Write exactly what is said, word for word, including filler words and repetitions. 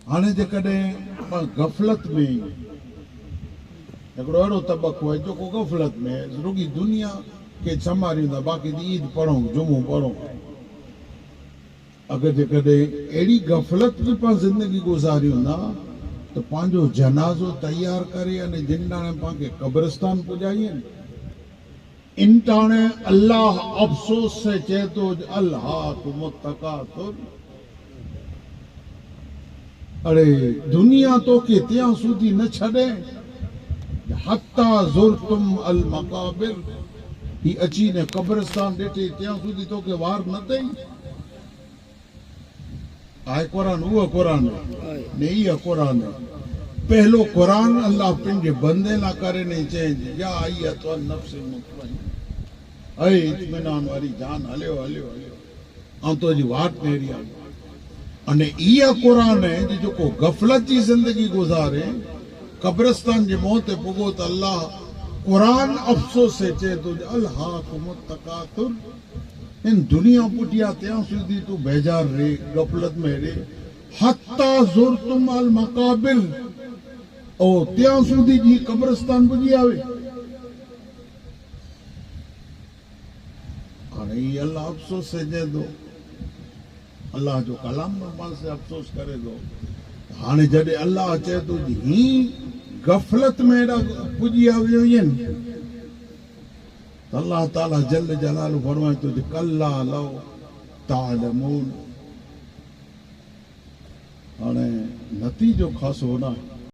ہاݨے جیکݙیں غفلت میں، ہکڑو اہڑو طبقو ہے جو کو غفلت میں رڳی دنیا کے سماری ہوندا، باقی دی عید پڑھوں، جمعوں پڑھوں۔ اگر جیکݙیں اہڑی غفلت میں پاں زندگی گزاری ہوندا تو پانجو جنازو تیار کرے، یعنی جن ݙاݨے پاں کے قبرستان پڄائیں، انٹاݨے اللہ افسوس سے چے تو الہاکم التکاثر۔ اڑے دنیا تو کے تیاں سودی نہ چھڑے، حتی زرتم المقابر۔ ہی اچی نے قبرستان ݙٹھے، تیاں سودی تو کے وار نہ تئی۔ آئے قرآن، وہ قرآن ہے۔ نہیں، یہ قرآن ہے۔ پہلو قرآن اللہ پنجے بندے نہ کرے نہیں چینج۔ یا ایتھا النفس المطمئنہ، اے اطمینان والی جان، ہلیو، ہلیو، ہلیو۔ آن تو جی وات میری آ۔ انے ایہا قرآن ہے جو کو غفلت جی زندگی گزارے، قبرستان جی موت پگو تو اللہ قرآن افسوس سے چے تو الہاکم التکاثر۔ ان دنیا پٹیا تیاں سودی تو بیجار رے، غفلت میں رے، حتی زرتم المقابر۔ او تیاں سودی جی قبرستان بجی آوے۔ ہاݨے اللہ افسوس سے جے دو، اللہ جو کلام میں پاسے افسوس کرے دو۔ ہاݨے جݙے اللہ چے تو جی ہی غفلت میں ݙا پجی آوے ہوئین، تو اللہ تعالیٰ جل جلالہ فرمائے تو جی، کلا لو تعلمون۔ ہاݨے نتیجو کھاسو نا،